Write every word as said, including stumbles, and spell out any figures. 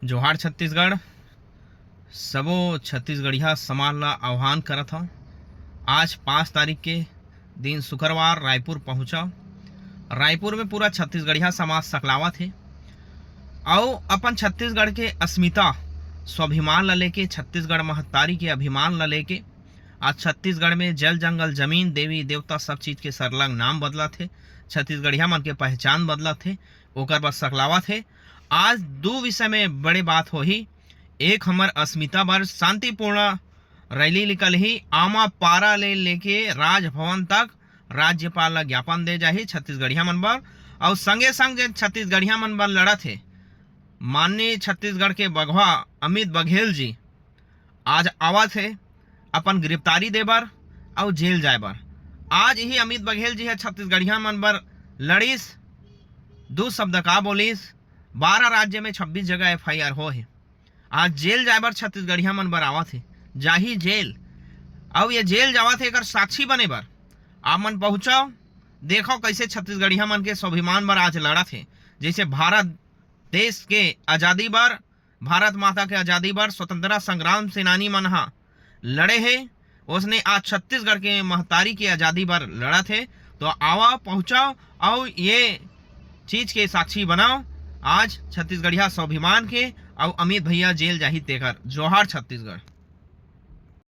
जोहार छत्तीसगढ़। सबो छत्तीसगढ़िया समाज ला आह्वान करत हव, आज पाँच तारीख के दिन शुक्रवार रायपुर पहुँचव। रायपुर में पूरा छत्तीसगढ़िया समाज सकलावत हे, अउ अपन छत्तीसगढ़ के अस्मिता, स्वाभिमान ला लेके, छत्तीसगढ़ महतारी के अभिमान ला लेके, आज छत्तीसगढ़ में जल जंगल जमीन, देवी देवता, सब चीज के सरलग नाम बदलत हे, छत्तीसगढ़िया मन के पहचान बदलत हे, ओकर बर सकलावत हे। आज दू विषय में बड़े बात होही। एक, हमर अस्मिता बर शांतिपूर्ण रैली निकलही, आमा पारा ले लेके राजभवन तक राज्यपाल ला ज्ञापन दे जाही छत्तीसगढ़िया मन बर। अउ संगे संग जे छत्तीसगढ़िया मन बर लड़त हे, माननीय छत्तीसगढ़ के बघवा अमित बघेल जी आज आवत हे अपन गिरफ्तारी दे बर अउ जेल जाए बर। आज ही अमित बघेल जी ह छत्तीसगढ़िया मन बर लड़िस, दू शब्द का बोलिस, बारह राज्य में छब्बीस जगह एफ आई आर हो हे। आज जेल जाए बर छत्तीसगढ़िया मन बर आवत हे, जाही जेल। अउ ये जेल जावत हे, एकर साक्षी बने बर आप मन पहुँचव, देखव कैसे छत्तीसगढ़िया मन के स्वाभिमान बर आज लड़त हे। जैसे भारत देश के आजादी बर, भारत माता के आजादी बर स्वतंत्रता संग्राम सेनानी मन ह लड़े हे, ओसने आज छत्तीसगढ़ के महतारी के आजादी बर लड़त हे। तो आवा, पहुँचव अउ ये चीज के साक्षी बनाव आज छत्तीसगढ़िया स्वाभिमान के, अउ अमित भैया जेल जाही तेकर। जोहार छत्तीसगढ़।